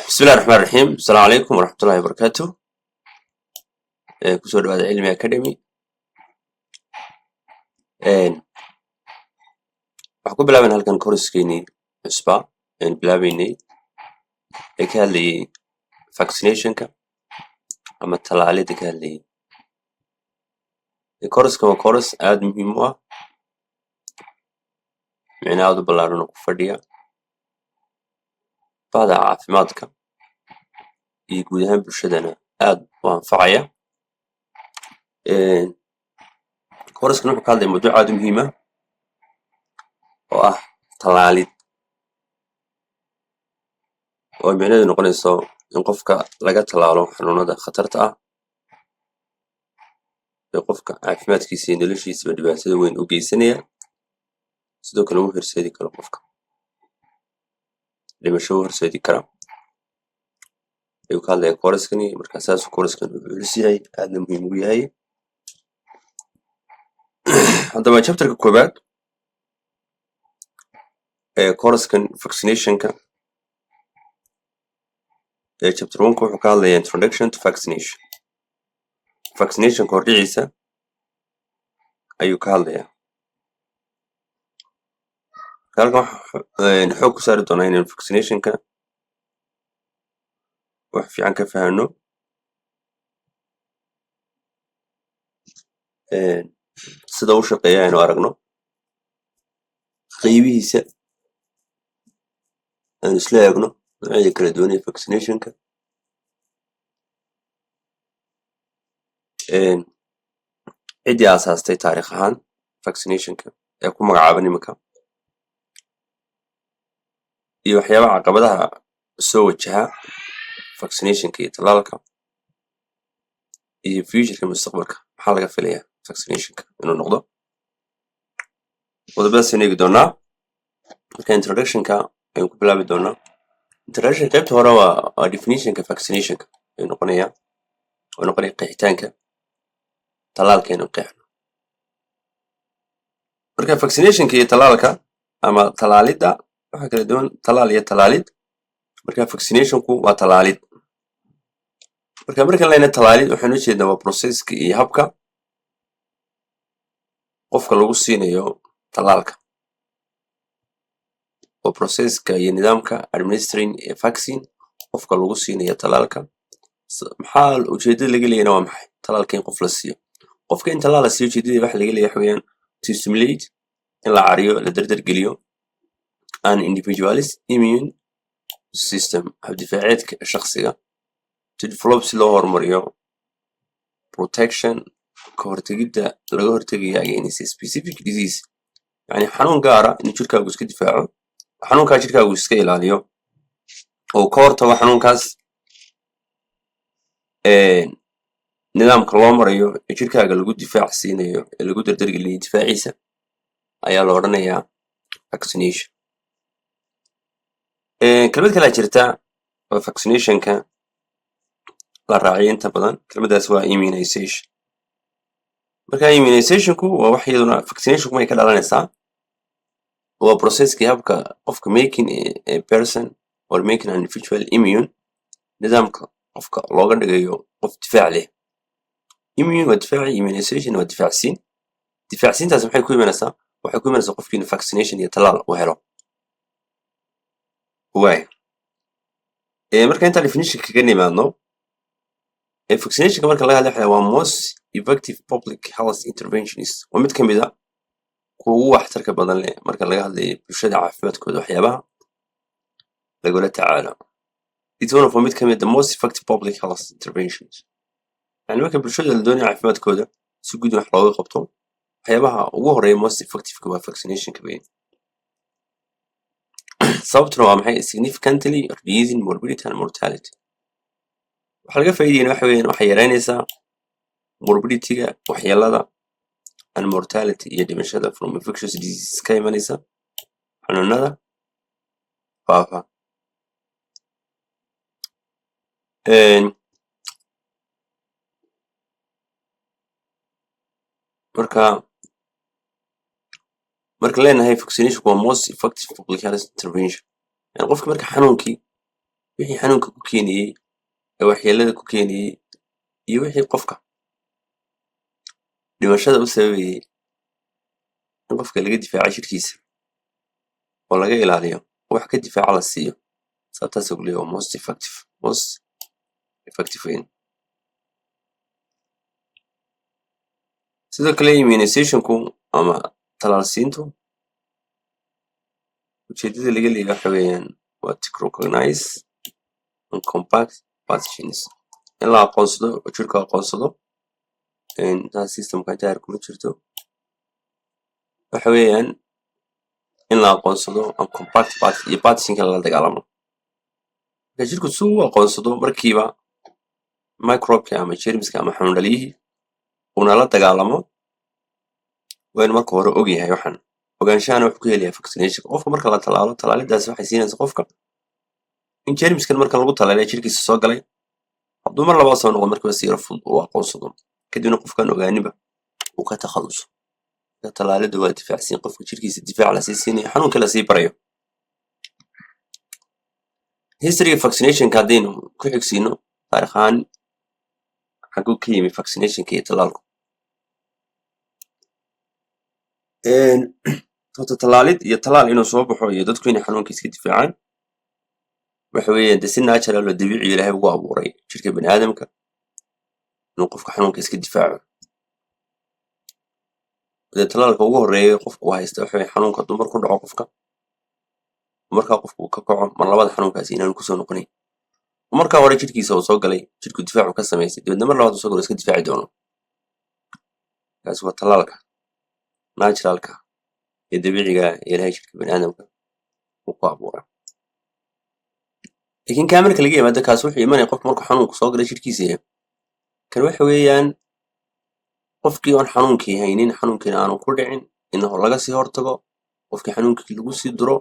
Bismillahi Raxmaan Raxiim. Asalaamu calaykum waraxmatullahi wabarakaatu. Kusoo dhawaada Cilmi Academy. Waxaan ku bilaabayna halkan course-keenii cusbaa aynu bilaabeynay ee ka hadlayay vaccinationka ama tallaalida ka hadlayay. Course-kan waa course aada muhiim u ah, micno aada u ballaaran oo ku fadhiya bahda caafimaadka iyo guud ahaan bulshadana aada u anfacaya. Course-kan wuxuu ka hadlaya mawduuc aada u muhiim ah oo ah tallaalid, oo ay micnaheedu noqonayso in qofka laga tallaalo xanuunada khatarta ah ee qofka caafimaadkiisa iyo noloshiisaba dhibaatada weyn u geysanaya, sidoo kale u horseedi karo qofka dhimasho u horseedi kara ayuu ka hadlaya course-kani. Marka saasuu course-kan uu culus yahay, aadna muhiim ugu yahay. Haddaba chapterka koowaad ee course-kan vaccinationka ee chapter one-ka wuxuu ka hadlayaa introduction to vaccination. Vaccinationka hordhiciisa ayuu ka hadlayaa. Halkan waxaan xoog ku saari doonaa inaynu vaccinationka wax fiican ka fahanno, sida u shaqeeya aynu aragno, qeybihiisa aynu isla eegno, noocyada kala duwan ee vaccinationka, ciddii aasaastay taariikh ahaan vaccinationka ee ku magacaaban iminka, iyo waxyaabaha caqabadaha soo wajaha vaccinationka iyo tallaalka, iyo futureka mustaqbalka maxaa laga filayaa vaccinationka inuu noqdo. Qodobadaasaynu eegi doonaa. Marka introductionka aynu ku bilaabi doonaa. Introduction qaybta hore waa definitionka vaccinationka ayuu noqonayaa, oo noqonaya qeexitaanka tallaalka inuu qeexno. Marka vaccinationka iyo tallaalka ama tallaalidda waxaa kala duwan tallaal iyo tallaalid. Marka vaccinationku waa tallaalid. Marka markaan leenahay tallaalid, waxaan u jeednaa waa processka iyo habka qofka lagu siinayo tallaalka, waa processka iyo nidaamka administering a vaccine, qofka lagu siinayo tallaalka. Maxaa ujeedada laga leeyahayna waa maxay tallaalka in qof la siiyo? Qofka in tallaal la siiyo ujeedada waxa laga leeyahay waxa weeyaan to stimulate, in la cariyo, la dardargeliyo, an individual's immune system, habdifaaceedka shakhsiga, to develop, si loo horumariyo, protection, ka hortegidda laga hortegaya, against a specific disease, yani xanuun gaara in jirkaagu iska difaaco, xanuunkaa jirkaagu iska ilaaliyo oo ka hortago xanuunkaas. Nidaamka loo marayo ee jirkaaga lagu difaac siinayo ee lagu dardargelinayo difaaciisa ayaa la odhanayaa vaccination. Kelmad kalaa jirta oo vaccinationka la raaciyo inta badan, kelmaddaas waa immunization. Marka immunizationku waa wax iyaduna vaccinationku may ka dhalanaysaa. Waa processkii habka qofka making a person or making an individual immune, nidaamka qofka looga dhigayo qof difaac leh. Immune waa difaaci, immunization waa difaacsiin. Difaacsiintaas maxay ku imanaysaa? Waxay ku imanaysaa qofkii inuu vaccination iyo tallaal uu helo. Waay, marka intaan definition kaga nimaadno, vaccinationka marka laga hadlayo waxa waa most effective public health interventions, waa mid ka mid a kuwa ugu waxtarka badan leh marka laga hadlayo bulshada caafimaadkooda waxyaabaha lagula tacaalo. It's one of, waa mid ka mid the most effective public health interventions, yani marka bulshada la doonayo caafimaadkooda si guud wax looga qabto, waxyaabaha ugu horeeya most effectiveka waa vaccinationka weyn. Sababtuna waa maxay? Significantly reducing morbidity and mortality. Waxaa laga faa'iidayana waxa weeyaan waxay yareynaysaa morbidityga, waxyeelada, and mortality, iyo dhimashada, from infectious diseases, ka imanaysa xanuunada faafa. Marka leenahay vaccination waa most effective public health intervention, yani qofka marka xanuunkii Wixii xanuunka ku keenayey ee waxyeelada ku keenayey iyo wixii qofka dhimashada u sababayey in qofka laga difaaco jirkiisa oo laga ilaaliyo, wax ka difaaca la siiyo. Sababtaas uu leeyahay waa most effective, most effective weyn. Sidoo kale immunizationku ama talaalsiintu ujeedada laga leeyahay waxa weeyaan waa to recognize and combat pathogens, in la aqoonsado oo jirku aqoonsado. Intaas systemka intaa kuma jirto. Waxa weeyaan in la aqoonsado and combat iyo pathogenka lala dagaalamo. Marka jirku si uu aqoonsado markiiba microbeka ama jermiska ama xanuun dhaliyihii uuna la dagaalamo, waa inu marka hore og yahay. Waxaan ogaanshahana wuxuu ku helayaa vaccination. Qofka marka la talaalo, talaalidaasi waxay siinaysaa qofka in jermiskan marka lagu talaalay jirkiisa soo galay, hadduu mar labaad soo noqdo, markiiba si yaro fudud uu aqoonsado, kadibna qofkan ogaaniba uu ka takhaluso. Marka talaalidu waa difaacsiin qofka jirkiisa difaac lasii siinayo, xanuunka lasii barayo. Historyga vaccinationka haddaynu ku xigsiino, taarikh ahaan xaguu ka yimi vaccinationka iyo talaalku? Horta talaalid iyo talaal inuu soo baxo iyo dadku inay xanuunka iska difaacaan waxa weeyaan de si natural oo dabiici Ilaahay ugu abuuray jirka bani aadamka inuu qofka xanuunka iska difaaco. Dee talaalka ugu horreeya qofku uu haysta waxa weeye xanuunka hadduu mar ku dhaco qofka, markaa qofku uu ka kaco, mar labada xanuunkaasi inaanu kusoo noqonayn. Markaa hore jirkiisa uu soo galay, jirku difaacu ka samaysay, dabeedna mar labaad uu soo galo iska difaaci doono. Kaasi waa talaalka naturalka ee dabiiciga ah ee Ilaahay jirka bani aadamka uu ku abuuray. Laakiin kaa marka laga yimaado, kaas wuxuu imanaya qofka markuu xanuunku soo galay jirkiisa. Kan waxa weeyaan qofkii oon xanuunkii haynin, xanuunkiina aanu ku dhicin, in laga sii hortago, qofkii xanuunkii lagu sii duro,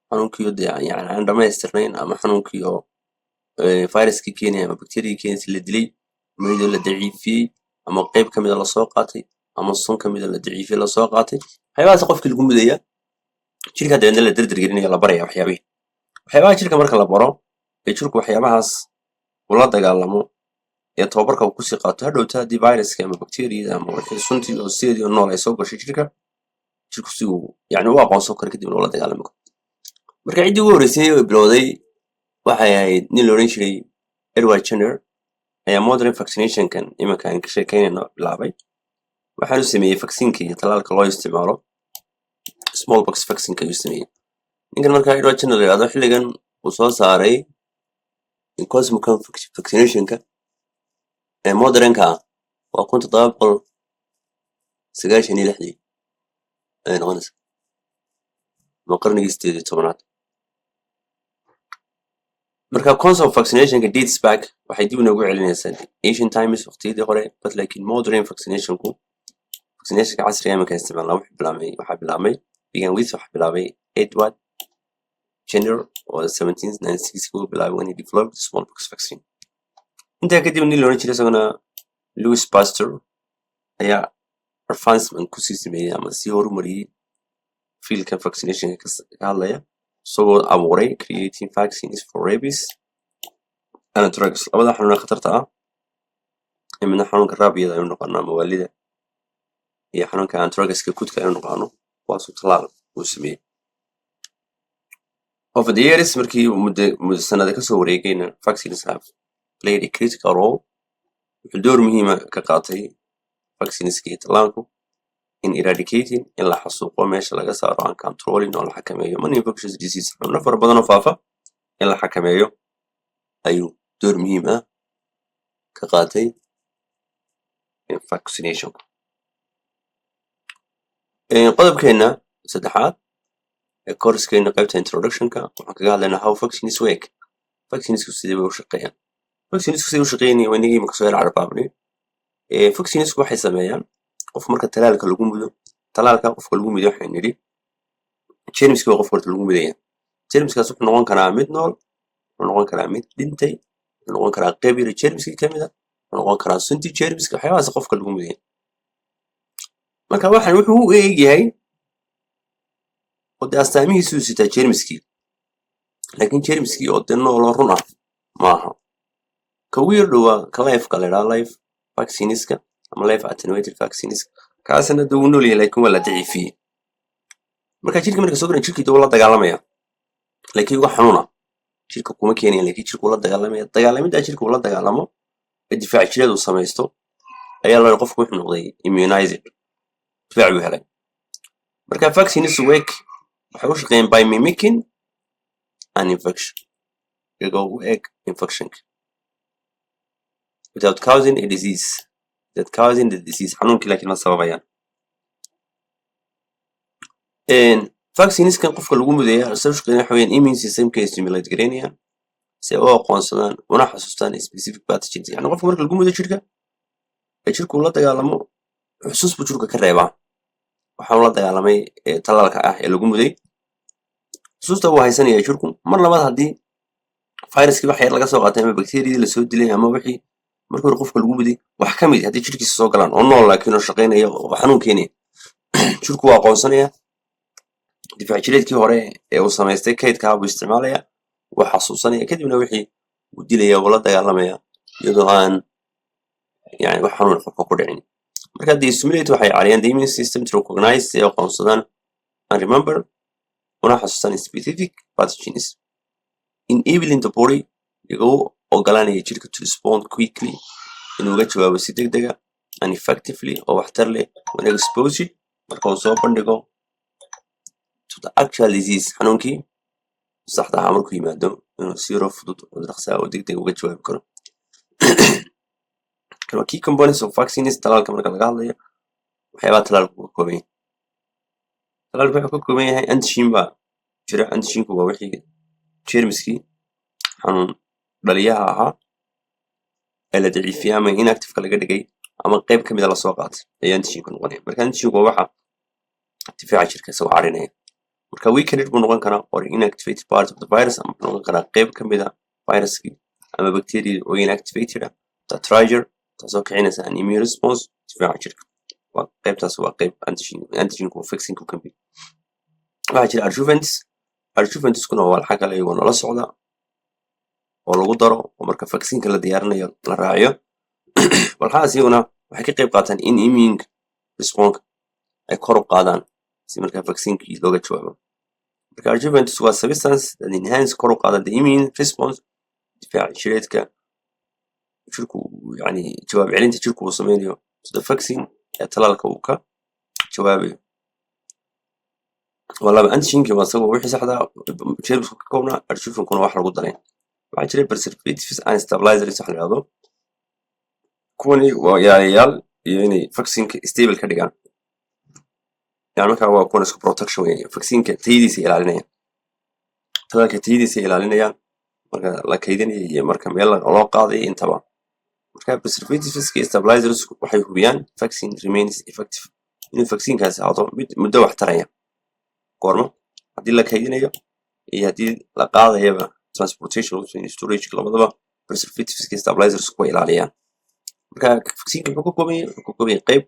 xanuunkii oo dee yani aan dhamaystirnayn ama xanuunkii oo viruskii keenaya ama bacteriagii keenaysa la dilay, ama iyadoo la daciifiyey, ama qayb ka mida lasoo qaatay, ama sun ka mida la daciifiyey lasoo qaatay. Waxyaabahaas qofkii lagu mudaya jirka, dabeedna la derdergelinaya, la baraya waxyaabihii. Waxyaabaha jirka marka la baro ee jirku waxyaabahaas uu la dagaalamo ee tababarka uu kusii qaato, hadhowta haddii viruska ama bacteriada ama wixii suntii oo sideedii oo nool ay soo gashay jirka, jirku si uu yani u aqoonsan karo, kadibna ula dagaalami karo. Marka ciddii ugu horreysay ee bilowday waxay ahayd nin la odhan jiray Edward Jenner ayaa modern vaccinationkan iminka aan ka sheekeynayno bilaabay. Waxaanu sameeyey vaccineka iyo talaalka loo isticmaalo smallpox vaccineka ayuu sameeyey ninkan. Markaa Edward Jenner la yidhahdo, xilligan uu soo saaray cosmic vaccinationka ee modernka ah waa 1796-dii ayay noqonaysaa, ama qarnigii 18aad. Marka concept of vaccinationka dates back, waxay dib inoogu celinaysaa ancient times, waqtiyadii hore, but laakiin modern vaccinationku, vaccinationka casriga iminka isticmaalnaa, wuxuu bilaabmay, waxaa bilaabmay, began with, waxaa bilaabay Edward Jenner oo 1796 uu bilaabay when he developed the smallpox vaccine. Intaa kadib nin la odhan jiray isaguna Louis Pasteur ayaa advancement kusii sameeyey ama sii horumariyey fieldkan vaccinationka ka hadlaya, isagoo abuuray creating vaccines for rabies and anthrax, labada xanuun ee khatarta ah ee midna xanuunka raabiyada aynu naqaano ama waalida iyo xanuunka anthraxka kudka aynu naqaano, kuwaasuu talaal uu sameeyey. Over the years, markii uu muddo sanada kasoo wareegayna, vaccines have played a critical role, wuxuu door muhiima ka qaatay vaccineska iyo tallaalku, in eradicating, in la xasuuqo, meesha laga saaro, and controlling, oo la xakameeyo, many infectious disease, xanuuno fara badan oo faafa in la xakameeyo ayuu door muhiim ah ka qaatay vaccinationku. Qodobkeena saddexaad ee coursekeena, qaybta introductionka, waxaan kaga hadlaynaa how vaccines work, vaccinesku sidee bay u shaqeeyaan. Vaccinesku sidee u shaqeynaya waa inagii imika soo yar carbaabnay. Vaccinesku waxay sameeyaan, qof marka talaalka lagu mudo, talaalka qofka lagu mudo, waxaan nidhi jermiski baa qofka horta lagu mudaya. Jermiskaas wuxuu noqon karaa mid nool, wuxuu noqon karaa mid dhintay, wuxuu noqon karaa qayb yar jermiskii kamid a, wuxuu noqon karaa suntii jermiska. Waxyaabahaas qofka lagu mudaya. Marka waxan wuxuu u eeg yahay oo dee astaamihiisuu sitaa jermiskii, laakiin jermiskii oo dee nooloo run ah Maaha. Ka ugu yar dhowaa ka liveka la idhaha, live vaccineska ama live attenuated vaccines. Kaasna dee wuu nool yahay, laakiin waa la daciifiyey. Marka jirka marka soo garan, jirkii dee wuu la dagaalamaya, laakiin uga xanuuna jirka kuma keenaya, laakiin jirka uu la dagaalamaya. Dagaalamiddaa jirka uu la dagaalamo ee difaac jireed uu samaysto ayaa la qofku wuxuu noqday immunized, difaac buu helay. Marka vaccines work, waxay u shaqeeyeen, by mimicking an infection, iyagoo u eg infectionka, without causing a disease, without causing the disease, xanuunkii laakiin ma sababayaan. Vaccineskan qofka lagu mudeeya sida u shaqeynaya waxa weeyaan immune systemka ay stimulate gareynayaan si ay u aqoonsadaan una xasuustaan specific pathogens. Yani qofka marka lagu mudo jirka ee jirku la dagaalamo, xusuus buu jirka ka reebaa waxaanu la dagaalamay ee tallaalka ah ee lagu muday. Xusuusta wuu haysanaya jirku. Mar labaad haddii viruskii wax yar laga soo qaatay ama bacteriadii lasoo dilay ama wixii marka hore qofka lagu muday wax ka mid haddii jirkiisa soo galaan oo nool laakiin oo shaqaynaya oo xanuun keenaya, jirku waa aqoonsanaya. Difaac jireedkii hore ee uu samaystay kaydkaa buu isticmaalaya, wuu xasuusanaya, kadibna wixii wuu dilaya, wuu la dagaalamaya, iyadoo aan yani wax xanuun qofka ku dhicin. Marka they stimulate, waxay caliyaan, the immune system to recognize, si ay aqoonsadaan, and remember, una xasuustaan, specific pathogens, enabling the body, iyagoo u ogolaanaya jirka, to respond quickly, inuu uga jawaabo si degdega, and effectively, oo waxtar leh, when exposed, marka uu soo bandhigo, to the actual disease, xanuunkii saxda ahaa markuu yimaado, inuu si yaro fudud oo dhaqsaa oo degdeg uga jawaabi karo. Kan waa key components of vaccines. Talaalka marka laga hadlayo, waxyaabaha talaalku ka kooban yahay, talaalku wuxuu ka kooban yahay antigen baa jira. Antigenku waa wixii jeermiskii xanuun dhaliyaha ahaa ee la daciifiyey ama inactiveka laga dhigay ama qayb ka mida lasoo qaatay ayaa antigenku noqonaya. Marka antigenku waa waxa difaaca jirka isagoo carinaya. Marka weakened buu noqon karaa or inactivated part of the virus, ama wuxuu noqon karaa qayb ka mida viruskii ama bacteria oo inactivated ah, that trigger, taasoo kicinaysa, an immune response, difaaca jirka. Waa qaybtaas, waa qayb antigen. Antigenku waa vaccineka ka mid. Waxaa jira adjuvants. Adjuvantskuna waa walxa kale iyagoo nala socda oo lagu daro oo marka vaccineka la diyaarinayo la raaciyo. Walxahaas iyaguna waxay ka qayb qaataan in immune response ay kor u qaadaan si markaa vaccinekii looga jawaabo. Marka adjuvants waa substance that enhance, kor u qaada, the immune response, difaaca jireedka jirku, yani jawaab celinta jirku uu sameynayo, to the vaccine, ee talaalka uu ka jawaabayo. Waa laba: antigenki waa isagoo wixii saxda jeermisku ka koobnaa, adjuvantkuna wax lagu daray. Waxaa jira preservatives and stabilizers wax la yidhahdo. Kuwani waa ilaaliyayaal iyo inay vaccineka stable ka dhigaan. Yani markaa waa kuwan isku protection weeye, vaccineka tayadiisa ilaalinaya, talaalka tayadiisa ilaalinayaan marka la kaydinayo iyo marka meel loo qaadayo intaba. Marka preservatives iyo stabilizers waxay hubiyaan vaccine remains effective, inuu vaccinekaasi ahaado mid muddo wax taraya. Goormo? Haddii la kaydinayo iyo haddii la qaadayaba, transportation iyo storage labadaba, preservatives iyo stabilizers kuwa ilaaliyaan. Marka vaccineka muxuu ka kooban yahay? Wuxuu ka kooban yahay qayb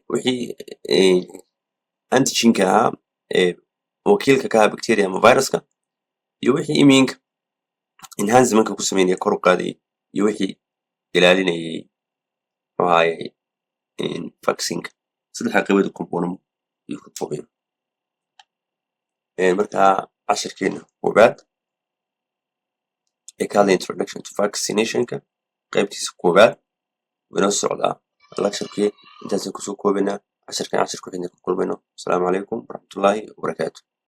wixii antigenka ahaa ee wakiilka ka ahaa bacteria ama viruska, iyo wixii immuneka enhancementka ku sameynaya, kor u qaadayay, iyo wixii ilaalinayay, muxuu ahaayey, vaccineka. Saddexda qaybood component ayuu ka kooban yahay. Marka cashirkeena koobaad ee ka hadlaya introduction to vaccinationka qaybtiisa koobaad waynoo socdaa lecturekii. Intaasaan kusoo koobaynaa cashirkan. Cashirka xigna ku kulmayno. Asalaamu calaykum waraxmatullaahi wabarakaatu.